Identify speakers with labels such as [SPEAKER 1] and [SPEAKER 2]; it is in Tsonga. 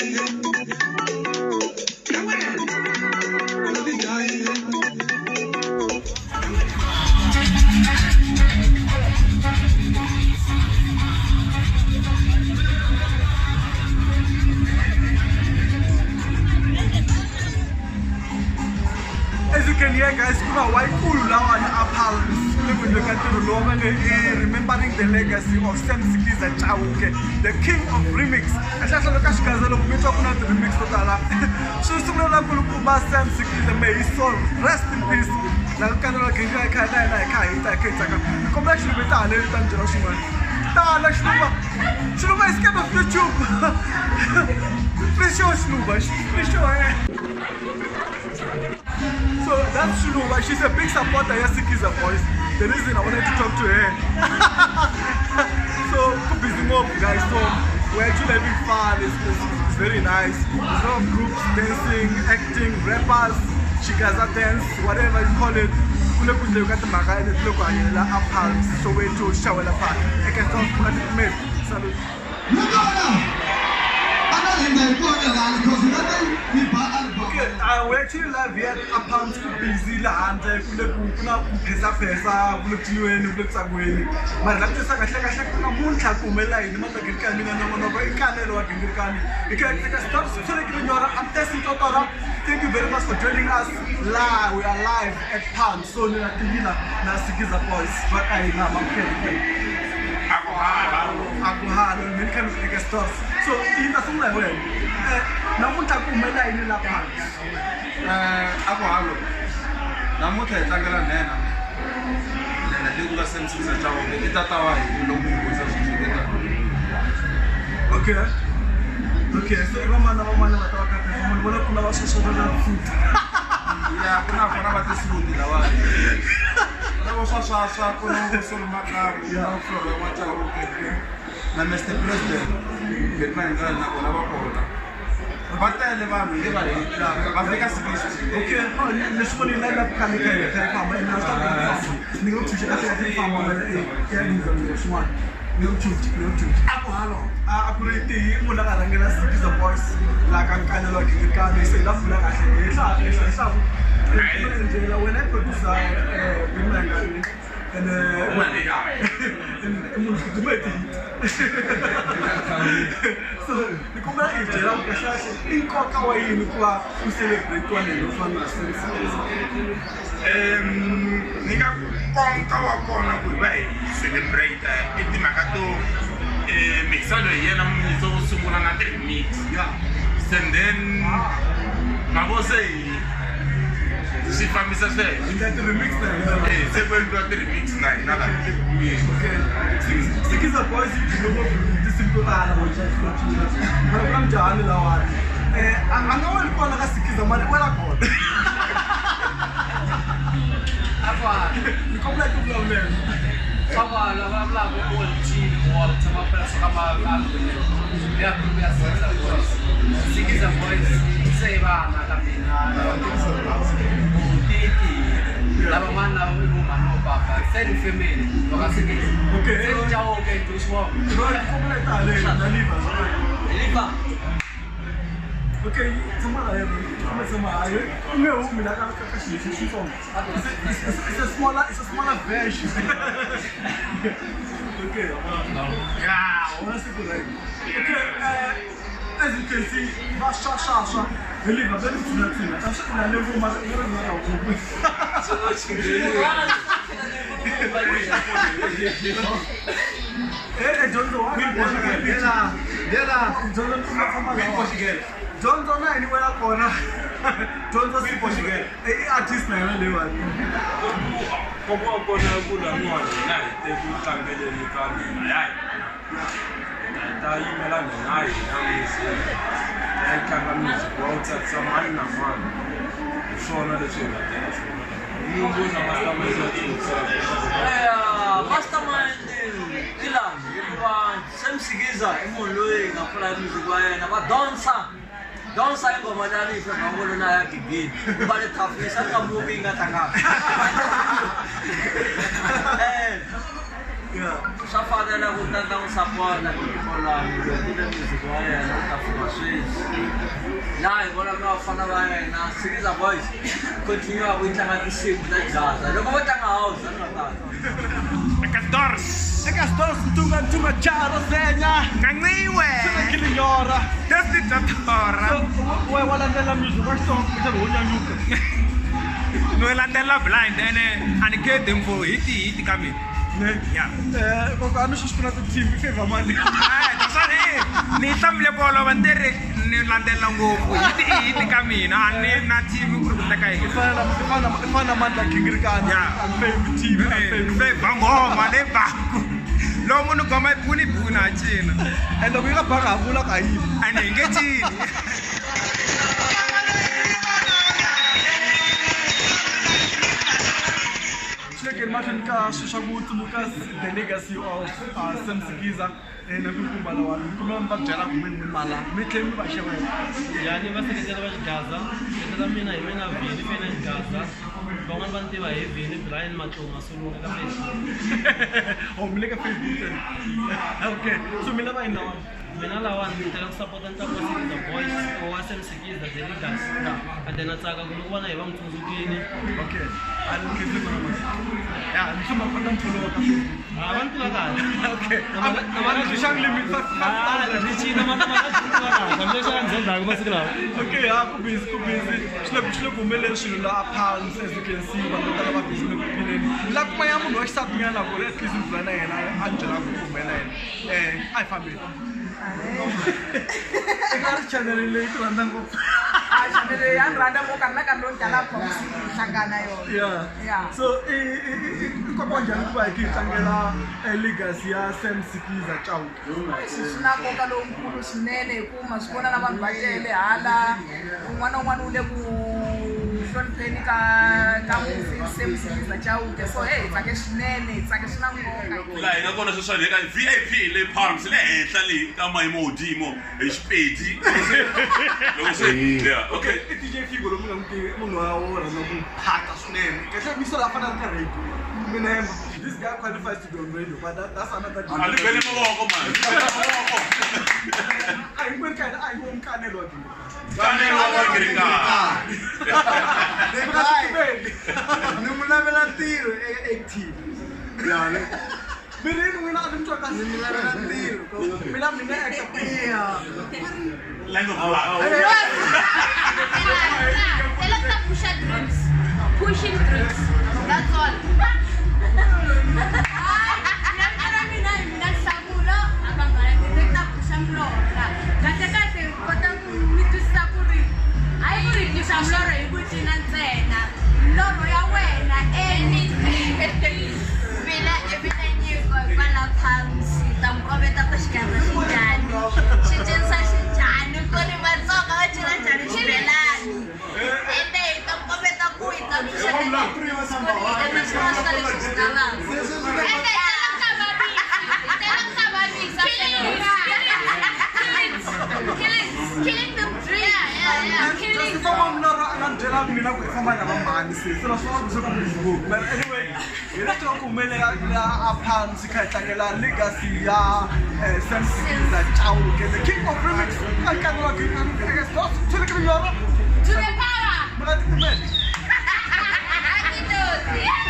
[SPEAKER 1] As you can hear, guys, kuna waikulu lawani apalms kule ku endleka ntirho lowu va nge i remembering the legacy of Sam Sikiza Chauke, the king of remix. Kahlekahle loko ka xigaza loko mi twa ku na ti-remix to tala swi sungula kulukumba Sam Sikiza, may his soul rest in peace. La kanela genge hi kha na hina hi kha hi ta hi kha hi tsaka. Ni kombela xiluva ta haleni ta ni byela swin'wana tala xiluva. Xiluva is scared of YouTube. Please show xiluva, please show her. So that's Shiluva. She's a big supporter ya Sikiza Boys. The reason I wanted to talk to her. So ku busy ngopfu, guys. So we're actually having fun. It's very nice. There's a lot of groups dancing, acting, rappers, Shigaza dance, whatever you call it. Ku le ku endleni ka timhaka ene ku le ku hanyela a Palms, Soweto, Shawela Park. Eka South Africa. Salute. Okay, we're actually live here at Palms, ku busy la handle, ku le ku ku na ku phesa-phesa, ku le ku ciniweni, ku le ku tsakweni. Mara la ku twisa kahle kahle ku namuntlha ku humelela yini matagirikani mina nongonoko i nkanelo wa gingirikani. Hi kha hi teka stop swi nyora. I'm testing Totora. Thank you very much for joining us. Live, we are live at Palms. So ni na Tivina na Sikiza Boys va ka hina mamukele. Akuhalo mina ni kha ni eka stores. So yi ta sungula hi wena. Namuntlha ku humelela yini la Palms?
[SPEAKER 2] A ku halo, namuntlha hi tlangela nhenha, nhenha leyi ku nga Sam Sikiza Chauke, i tata wa hina loko hi vutisa sweswi eka.
[SPEAKER 1] Okay. Okay, so i vamani na vamani va ta va ka perform? Ni vona ku na va sweswo na food.
[SPEAKER 2] Ya, ku na vona va tisudi lawani, ku na vo swaswaswa, ku na vo Solo Makamu, ku na Flora wa Chauke na Mr President Betmahingani, na vona va kona. Va tele vanhu nge va heta va fika 60.
[SPEAKER 1] Okay, no, leswi voni line up khale ka hina kha famba ene a swi ta ku ni nge ku chuche kahle kahle famba mara e ya ni swin'wana ni nge ku chuche, ni nge ku chuche.
[SPEAKER 2] A ku halo.
[SPEAKER 1] A ku ri tihi munhu a nga rhangela Sikiza Boys laha ka nkanelo wa gingirikani se hi la pfula kahle hi hla hi hla hi hlaku ndlela wena i producer Benny ene i munhu dume hi ti-hit, so ni kombela i byela ku kahle kahle i nkoka wa yini ku va ku celebrate-iwa nene u fana na Sam Sikiza?
[SPEAKER 3] Ni nga ku nkoka wa kona ku hi va hi celebrate i timhaka to Mixalo hi yena munyitso wo sungula na ti-remix. And then mavo se hi swi fambisa sweswo.
[SPEAKER 1] Hi ndla ti-remix na hina.
[SPEAKER 3] Se ku endliwa ti-remix na hina laha.
[SPEAKER 1] Okay. Sikiza Boys yi dume ngopfu hi tinsimu to tala mara ku na mujahani lawani a nga weli kona ka Sikiza mara i wela kona. Ni kombela hi ti vulavulela.
[SPEAKER 4] Swa lava vulaka old team or tshama phela swa ka ya group ya Sikiza Boys. Sikiza Boys se i vana ka mina titi lavan'wana lava i vo mhani vo papa se ni family va ka Sikiza.
[SPEAKER 1] Okay.
[SPEAKER 4] Se ni Chauke Joshua.
[SPEAKER 1] Ni kombela hi ta haleni na liva.
[SPEAKER 4] Liva.
[SPEAKER 1] Okay, tshama la yena, tshama tshama hayi u nge humi la ka xilo lexi xitsongo. It's a smaller version. Okay. Yeah, wona siku right. Okay, as you can see, va swaswaswa hi liva va le tsina tsina. A swi na le vuma i ri na humi. Eh, dyondzo wa dyondzo tshama la. Dyondzo na yini wela kona dyondzo i artist na yona leyiwani.
[SPEAKER 5] Nkoka wa kona ku laniwani hina hi te ku tlangeleni ka nhenha ya hina, hi ta yimela nhenha ya hina music, hi ta yi tlanga music wa wu tsakisa mani na mani. Hi swona leswi hi nga tela swona na mastermind ya tsundzuxa.
[SPEAKER 4] Mastermind i lani hikuva Sam Sikiza i munhu loyi hi nga pfula music wa yena va dansa dansa i ngoma leyi ni yi fevha na ya gigini ku va ni thafisa ni nga movie yi nga tlangaka. Swa fanela ku ta ta n'wi sapota ku loko ku le music wa yena u ta fika sweswi. Laha hi vonaka na vafana va yena Sikiza Boys continue ku yi tlanga tinsimu ta jaza loko vo tlanga house a ni nga ta
[SPEAKER 3] Eka Stores.
[SPEAKER 1] Eka Stores Ntunga Ntunga Charo Senya.
[SPEAKER 3] Kanciwe.
[SPEAKER 1] Kilinyora.
[SPEAKER 3] Testi Tatora.
[SPEAKER 1] So wa landzela music wa Xitsonga kumbexana wo nyanyuka.
[SPEAKER 3] No landzela blind ene a ni khedi mfo hiti hiti ka mina.
[SPEAKER 1] Ne?
[SPEAKER 3] Yeah.
[SPEAKER 1] Koko a ni sweswi ku na ti-team i favor mani.
[SPEAKER 3] Naswona ni hlamule ku olova ni ri ni landzela ngopfu hiti i hiti ka mina a ni na team ku ri ku teka yini.
[SPEAKER 1] I fana na Mandla Gingirikana.
[SPEAKER 3] Yeah.
[SPEAKER 1] I'm favor team. I'm favor.
[SPEAKER 3] Favor ngoma le baku. Loko munhu goma yi buni buni a cina.
[SPEAKER 1] And loko yi nga banga ha vula ka yini.
[SPEAKER 3] Ene hi nge cini.
[SPEAKER 1] Swi mahlweni ka swilo swa ku tsundzuka the legacy of Sam Sikiza na nkulukumba lawani ni kombela mi va byela ku mi mala mi tlhela mi va xeweta.
[SPEAKER 6] Ya ni va seketela va Xigaza vito la mina hi mina Vini Fena Xigaza van'wani va ni tiva hi Vini Brian Matlou Masuluka ka Facebook.
[SPEAKER 1] Oh, mi le ka Facebook ntsena. Okay, so mi lava yini lawani?
[SPEAKER 6] Mina lawani ni tela ku sapota ntlangu wa Sikiza Boys or wa Sam Sikiza the legacy and then na tsaka ku loko vana hi va n'wi tsundzukile.
[SPEAKER 1] Okay, a ni khensi ku na ya ni tshemba ku ta ni follow ka Facebook.
[SPEAKER 6] A va ni tiva kahle.
[SPEAKER 1] Okay, a ni xangi limit 5,000.
[SPEAKER 6] Ni cina ma na tiva kahle hambileswi a ni zondaku masiku lawa.
[SPEAKER 1] Okay, ha ku busy ku busy swi le ku humeleni swilo laha Palms as you can see vanhu vo tala va busy le ku phineni. La kuma ya munhu wa xisati nyana ku ri at least ni bula na yena a ni byela ku humelela yena. A hi fambeni. Eka ri channel leyi ku rhandza ngopfu.
[SPEAKER 7] A channel leyi ya ni rhandza ngopfu ka na nkarhi lowu ni talaka Palms ni hlangana yona.
[SPEAKER 1] Yeah.
[SPEAKER 7] Yeah.
[SPEAKER 1] So i nkoka wa njhani ku va hi kha hi tlangela legacy ya Sam Sikiza Chauke?
[SPEAKER 7] Swi na nkoka lowukulu swinene hikuva ma swi vona na vanhu va tele hala un'wana na un'wana u le ku hlonipheni ka mufi Sam Sikiza Chauke so hey hi tsake swinene hi tsake swi na nkoka.
[SPEAKER 8] Laha hi nga kona sweswiwani hi ka VIP le Palms le henhla le ka mayimo hodimo hi Xipedi. Loko se yeah okay.
[SPEAKER 1] I DJ Figo loyi mi nga n'wi tivi i munhu wa wo rhandza ku phata swinene. Kahle mi sala a fana na ka radio. Mina hemba this guy qualifies to be on radio but that's another
[SPEAKER 8] A ni bele mavoko man. Bele mavoko.
[SPEAKER 1] A hinkwenu ka hina a hi ngo nkanelo wa Gingirikana.
[SPEAKER 8] Nkanelo wa Gingirikana.
[SPEAKER 1] The guy.
[SPEAKER 2] Ni mu lavela ntirho eka active.
[SPEAKER 1] Ya ne. Mirini n'wina a ni mi twa kahle.
[SPEAKER 2] Ni mi lavela ntirho.
[SPEAKER 1] Mina mina actor.
[SPEAKER 2] Yeah.
[SPEAKER 8] Land of love.
[SPEAKER 9] Tela pusha dreams. Pushing dreams. That's all.
[SPEAKER 1] Mina ku hi famba na vamhani se se na swona ku swi ka Facebook but anyway hi leswi ku humelela la Palms kha hi tlangela legacy ya Sam Sikiza Chauke the king of remix a nkanelo wa Gingirikana
[SPEAKER 9] To the power.
[SPEAKER 1] Mi nga titimeli.
[SPEAKER 9] Happy.